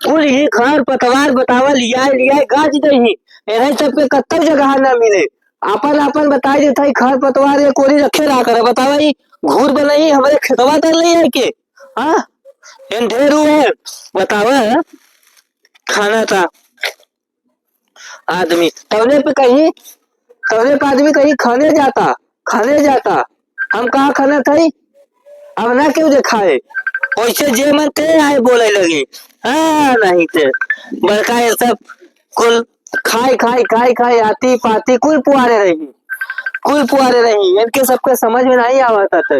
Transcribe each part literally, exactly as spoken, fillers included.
कुल ही खर पतवार बतावा, लियाए, लियाए गाज दही। एनही सबके कत्तौ जगह ना मिले। आपन, आपन बताई देत हई, खर पतवार एक ओरी रखे रहा करे। बतावा, ई घूर बनई हमरे खेतवा तर ले आए के? हाँ? एन ढेरू है, बतावा, खाना था। आदमी तौने पे कहीं, तौने पे आदमी कहीं खाने जाता, खाने जाता। हम कहाँ खाने थे? अब ना क्यों देखाए, वैसे जे मन ते आए बोले लगी। हाँ, नहीं ते बड़का ये सब कुल खाई, खाई, खाई, खाई, आती पाती कुल पुआरे रही, कुल पुआरे रही। इनके सबके समझ में नहीं आवता थे।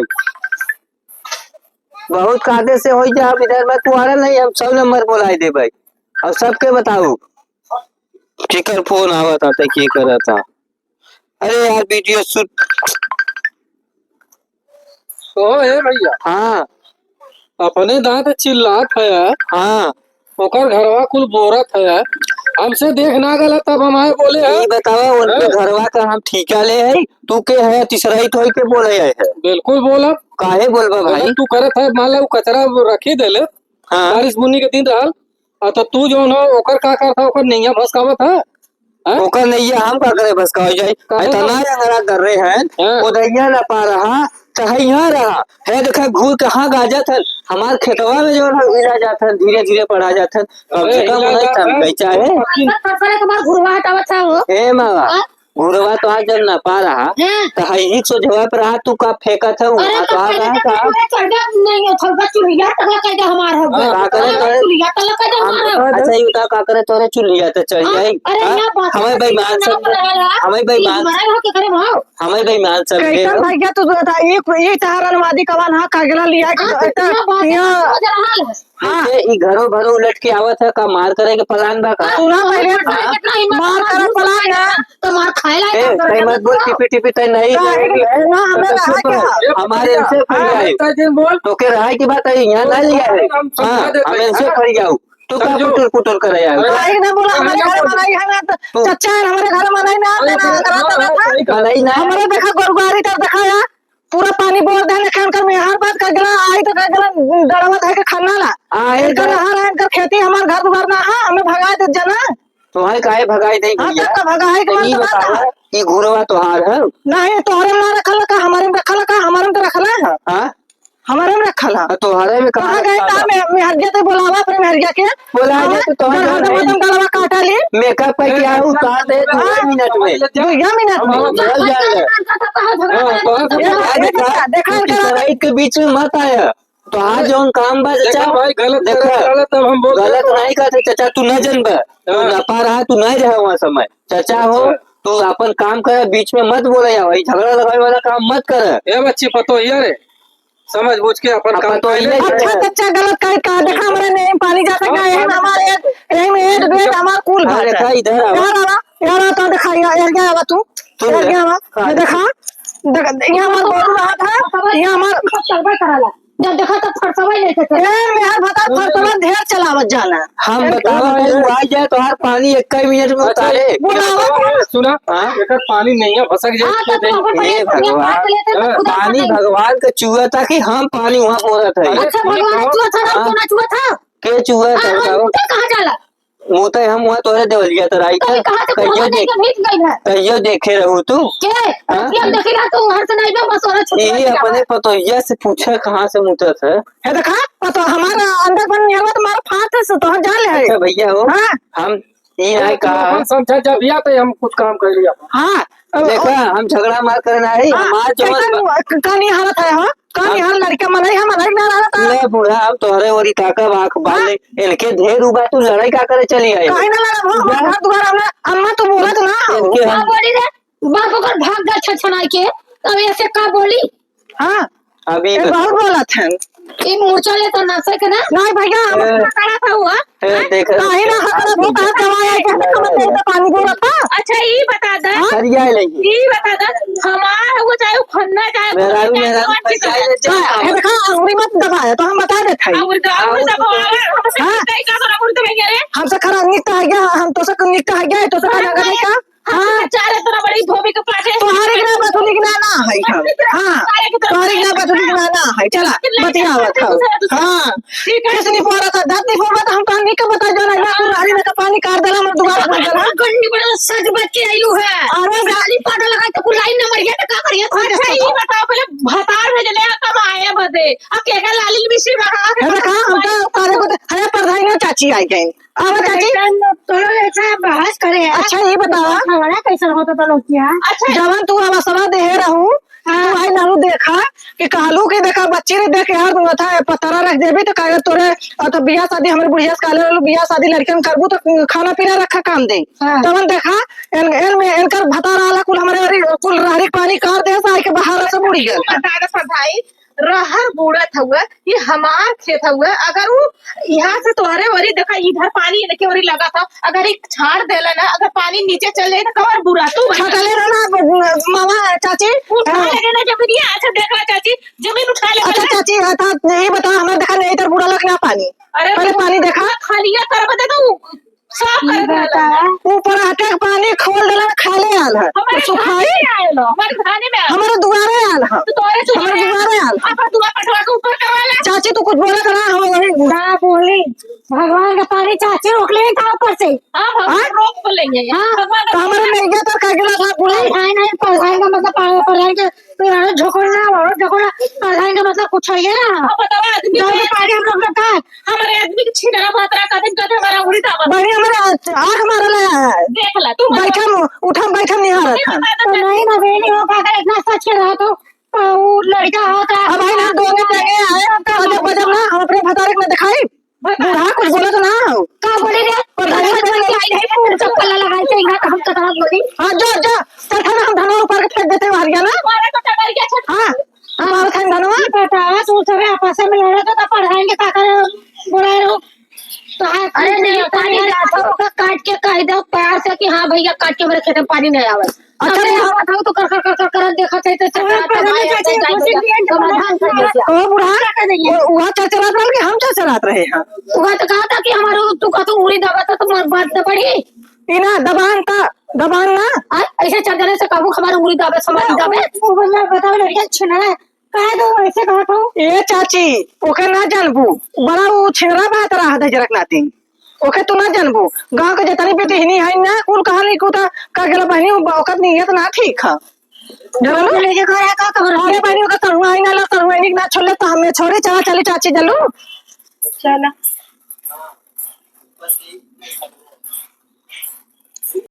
बहुत काटे से होई जा, हम इधर में पुआरे नहीं, हम सब नंबर बोलाई दे भाई, और सबके बताऊ। केकर फोन आवत आटे, के करत आ? अरे यार, वीडियो शूट। ओ, ए भैया। हाँ। अपने दांत चिल्लात है। हाँ। ओकर घरवा कुल बोरत है। हमसे देख ना गला, तब हम आए बोले हैं। ई बतावा, उनके हैं? घरवा का हम ठीका ले है, तू के है, तीसरा ही तो के बोले है। बिल्कुल बोलब। काहे बोलबा भाई? तू करत है, मान ला, उ कचरा रखी देले। हाँ। बारिश बुन्नी के दिन रहल, आ, तो तू जौन हो, ओकर का करत ह, ओकर नैया भसकावत ह? हैं? ओकर नैया हम का करे भसकावे जाई? काहे इतना ना? अंगरा कर रहे हैं, हाँ। ओदैया ना पा रहा, चाहे यहाँ रहा। है देखा, घूर कहाँ गाजत है, हमार खेतवा में जौन है, हिला जात है, धीरे धीरे पढ़ा जात है। कम अरे, से कम हिला उन्हें जात है। समझे चाहे। अगर फसले तुम्हार घुरवा हटावत है वो। ए मावा, हाँ? घुरवा तो आज जब ना पा रहा, हैं? तो हई एक सौ जगह पर आ, तू का फेंकत है, अरे, वहाँ तो का फेंकत रहा है, का? पूरा चढ़ गया, नहीं, थोड़ा चुलिया तक लग गया हमार हो गया। हाँ। का करे तोरे? चुलिया तक लग गया हम हमार हो। अच्छा, ये बता, का करे तोरे चुलिया तक चढ़ हाँ, जाई? अरे, हाँ? यहाँ बात हमें करते बेईमान हैं, सब, ना बोला यार। हमें बेईमान, हमारा यहाँ के करे भाव। हमें बेईमान सब कैसन के हो। भैया, तू बता, एक, एक तहार अनुवादी कवन हा, कागला लिया के हाँ, तो बेटा, यहाँ बात यहाँ समझ रहा है। हाँ। जैसे ई घरो भरो उलट के आवत है, का मार करे के प्लान बा का? सुना पहले, हाँ? कितना हिम्मत मार करे प्लान ना। तो मार खाए ला ए, काम करे कहीं मत बोल, टिपी टिपी तय नहीं। काहे के? ना, हमें तो रहा चुप रहो। क्या? हमारे इनसे फरियाई। हाँ, एक दिन बोल। तो के रहा की बात है, यहाँ ना लिया है। हम समझा हाँ, देते हमें हैं। इनसे फरियाऊ। तू का समझो। कुटुर कुटुर करे यार? अरे, काहे ना बोला, हमारे घर में नहीं है ना, तो तू चच्चा है, हमारे घर में नहीं ना, अरे, ना, ना, ना, ना, ना, सही कहा। नहीं ना। हमारे देखा गोरुआरी तर देखा यार। पूरा पानी बोर देने के इनकर मेहर बात कर गला, आई तो कर गला, डरवा धर के खन्ना ला। आ, ए इनकर तो नहर है, इनकर खेती, हमार घर दुआर ना है, हमें भगा दे जना। तोहरे काहे भगाई दे हाँ, भैया? तो का भगाई के तो मन ई तो बात बतावा, है। ई घुरवा तोहार है? नहीं, तोहरे में ना रखल का, हमारे में रखल का, हमारे में तो रखल है। हाँ? हमारे में रखल है। हाँ, तोहरे में कहाँ कहाँ गए रखल का है? मे-, मेहरिया तो बोलावा अपने मेहरिया के। बोला हाँ, दे तो तोहरे जब घर हदम में हदम गलवा काटा ले। मेकअप पे क्या है, उतार दे, दो हाँ। मिनट में। दो या मिनट में। हम बोल जाएगा। हाँ, तो हम ए, देखा, देखा, देखा, देखा। शराइत के बीच में मत आया। तो आज जौन काम बा, देखा चाचा, भाई, गलत देखा, करे वाला तब हम बोल गलत देते। नहीं करते, चाचा, तू न जनबा, तू हाँ। न पा रहा, तू नहीं रहा वहाँ समय। चाचा हो, अच्छा। तू अपन काम करे, बीच में मत बोले, या वही झगड़ा लगावे वाला काम मत करे। ए बच्ची, पतो हिया रे, समझ बूझ के अपन अपन काम तो कर ले। इहे अच्छा, चाचा, गलत करे का, देखा, हमरे नहीं पानी जा सकता हाँ, है, पानी हमारे एक, यही में एक बेड हमार कुल हाँ, बात देखा, है। इधर आवा। यार आवा, यार आवा, तो दिखाई, यार, क्या आवा तू? तू यार, ले। क्या आवा? हाँ, ये देखा, देख, ये हमार गोरू रहा था, ये हमार सब चलबे कराला। जब देखा तब फरसवा ही लेके चला। ए, मेहर भतार फरसवा ढेर चलावत जाना। हम ए, बतावा, ए, तू आ जाए, तोहार पानी एक ही मिनट में अच्छा, उतारे। ये बोलावा बतावा, कौन? सुना, हाँ? एकर पानी नहीं है, भसक जाए, हाँ, तो तू अपन ए, पानी भगवान। काट लेते, तो हाँ, खुद पानी भगवान के चुआ था कि हम पानी वहाँ बोलत है। अरे, अच्छा, भगवान चुआ था ना, हाँ। कोना चुआ था? के चुआ हाँ, था, हाँ, बताओ। तो कहाँ जाला? मुँह तो हम हुआ तोरे देवलिया तो राई कभी था। कहाँ से कहियो कुआं देख, लेके भीग गई है? कहियो देखे रहू तू? के? हाँ? हम देखी ना तू हर से नहीं बे, बस और छुट्टी यही वाली अपने बात। पतोहिया से पूछे कहाँ से मुतत है? है देखा, पतो हमारा अंदर बन नहीं हुआ, तुम्हारा फाट से तो हम जान ले। अच्छा भैया हो, हाँ। हम ये ए, है तू का? अपन समझा जब या तो हम कुछ काम कर लिया। हाँ। देखा, हम झगड़ा मार करना है, हाँ, हमार जवन कैसन ब- क-, कहानी हालत है, हाँ? कहानी हम हर लड़का मनई है, मनई ना रहत है। ले बूढ़ा, हम तोहरे ओरी ताकब आँख हाँ। बाले, इनके ढेर उबा, तू लड़ाई का करे चली आई? काहे ना लड़ब, हम जा। घर दुआर, हमरा अम्मा तो बोलत ना हो। इनके हम का बोली रे? बाप ओकर भाग गल छछनाई के, तब ऐसे का बोली? हाँ। अभी ए, बता। बहुत बोलत है। ई मुर्चा ले तो नसे के ना? नहीं भैया, हम ए। पकड़ा था हुआ। ए, देख। काहे ना हकड़त हो, कहाँ दवाई आई, कहाँ समझ नहीं तो पानी बोलत था? अच्छा, ई बता दे। हाँ? फरियाए लगी। ई बता दे, हमार हुआ चाहे उ खन्ना, चाहे मेहरारू, मेहरारू, फरियाए ले, जा। हाँ, ये देखा, अंगुरी मत दबाए, तो हम बता देते हैं। अंगुरी दबा, अंगुरी दबा, हमसे हाँ। कितना ही कहा, अंगुरी दबाएंगे रे। हमसे खराब निकता है क्या? हम तो से निकता है क्या? तो से हाँ, खराब नहीं का? हाँ। चार इतना बड़ी धोबी के पास है। तोहरे के ना बथुली के ना, ना है हम। हाँ। तोहरे के ना बथुली के ना, ना है। चला, बतियावत हौ। हाँ। ठीक है। किस नहीं पड़ा था, दर्द नहीं पड़ा था, हम तोहरे नहीं का बता सज बज के आइलू है। अरे, गाली पाटा लगा तो कुल लाइन नंबर ये तो का करिए, अच्छा, ये बताओ, पहले भतार भेजले आ कमाए बदे, अब केकर लाली लिपस्टिक लगा के है, देखा, हम तो करे को, अरे, प्रधान चाची आई गई। आवा चाची। तो लोग ऐसा बहस करे हैं। अच्छा, ये बतावा। हमारा कैसन होता तो लोग किया। अच्छा। जवन तू आवासवा देहे रहू, हाँ। तू आई नानू देखा कि कहलू कि देखा बच्ची रे, देख यार, तू अथा पतरा रख देबी तो काहे तोरे, और तो बियाह शादी हमरे बुढ़िया से कहले रहलू, बियाह शादी लड़कियन करबू तो खाना पीना रखा काम दे। हाँ। तवन देखा, एन, एन में एनकर भतार आला कुल हमरे ओरी, कुल रहरी पानी कर दे, साई के बाहर से मुड़ी गल। तू बता दे सब भाई, रहर बूड़त हउवे, ये हमार खेत हउवे। अगर उ यहाँ से तोहरे ओरी, देखा, इधर पानी इनके ओरी लगा था, अगर एक छाड़ देला ना, अगर पानी नीचे चल जाए तो कवर बुरा तू बता। छटले रहो ना, मामा, चाची। उठा हाँ। लेने ना जमीनिया, अच्छा देख ला चाची, जमीन उठा ले अच्छा पहले। चाची, हाँ, था, ये बताओ, हमारे देखा नहीं इधर बूड़ा लग ना पानी। अरे पहले तो पानी देखा। खालिया कर बता दो, साफ कर ये देला। बताओ। ऊपर आटे के पानी खोल देला, खाले आल है। हमारे सुखाई? धाने में आयल हो, हमारे धाने में आयल हो। हमारे दुआरे आल है। तो तोरे हमारे दुआरे दुआरे आल है। अपन दुआ पटवा के ऊपर करवा ले। चाची, तू कुछ बोलत ना हो, वही। का बोली? भगवान का पानी चाची रोक ले था ऊपर से। हाँ, भगवान हाँ? रोक बोलेंगे। हाँ। भगवान तो का हमारे बोलेंगे। नहीं गया तो का गिला था बोले। नहीं, नहीं, नहीं, नहीं, मतलब पानी पर रहेंगे। तो यार झोंकना, और झोंकना, प्रधान का मतलब कुछ है ना। अब बताओ, आदमी गाँव के के पार्टी हम लोग का। हमारे आदमी के छिनरा भातरा का दिन कदे हमारा उड़ी दावा। बड़ी हमारे आँख मारल है। देख ला, तू बैठम, उठम, बैठम नहीं हारत हम। तो नहीं ना, बहनी हो, अगर इतना सच के रहा तो, तो वो लड़का होता। अब भाई ना, दोनों जगह आए, अजब बजब ना, हम अपने भतारे के ना दिखाई। बूढ़ा कुछ बोलो तो ना हो। का बोले रे? प्रधानी प्रधानी आई नहीं, पूरा चप्पल लगाई थे, यहाँ हम कतरा बोली। हाँ, जो, जो, चल, हम धनवा ऊपर के फेंक देते हैं, हरिया ना। हमारा तो टकरिया छट हाँ, हमारा था धनवा। ये बतावा, तू सभी आपस में लड़े तो, तो प्रधान के काका ने बोला रहो। तो हाँ, अरे नहीं, पानी लात हो। ओका काट के कह दो प्यार से कि हाँ भैया, काट के मेरे खेत में पानी नहीं आवे। अच्छा, हमरे बुढ़ा। आवत हो तो कर, कर, कर, कर, कर देखत है तो चक्कर हाँ, आता है, प्रधान चाची, ऐसा कोशिश किए तो समाधान कर देते। ओ बुढ़ा, क्या कर देंगे? वो, वहाँ चरचरात रहल कि हम चरचरात रहे हैं? वहाँ तो कहा था कि हमारे, तू कहा तो उंगली दबा था, तो मर-, बात तो बढ़ी। ई ना, दबान ता, दबान ना। आ, ऐसे चल देने से कहूँ हमारे उंगली दबे, हमारी दबे। वो, वो बंदा बताओ, लड़कियाँ छिनरा है। कहे तो ऐसे कहत हो। ए चाची, ओके ना जानबू, बड़ा वो छिनरा बात रहा है जरक नाती। ओके तू ना जानबू, गाँव के जितनी बेटी हिनी है ना, कुल कहानी को ता का गेला बहनी, ओकर नियत ना ठीक है। जानलू? लेके घर है का खबर? अरे बहनी, ओकर सरुआ है ना, ला सरुआ है ना, छोड़ ले तो हमें छोड़े, चला चली चाची जल्लू। चला।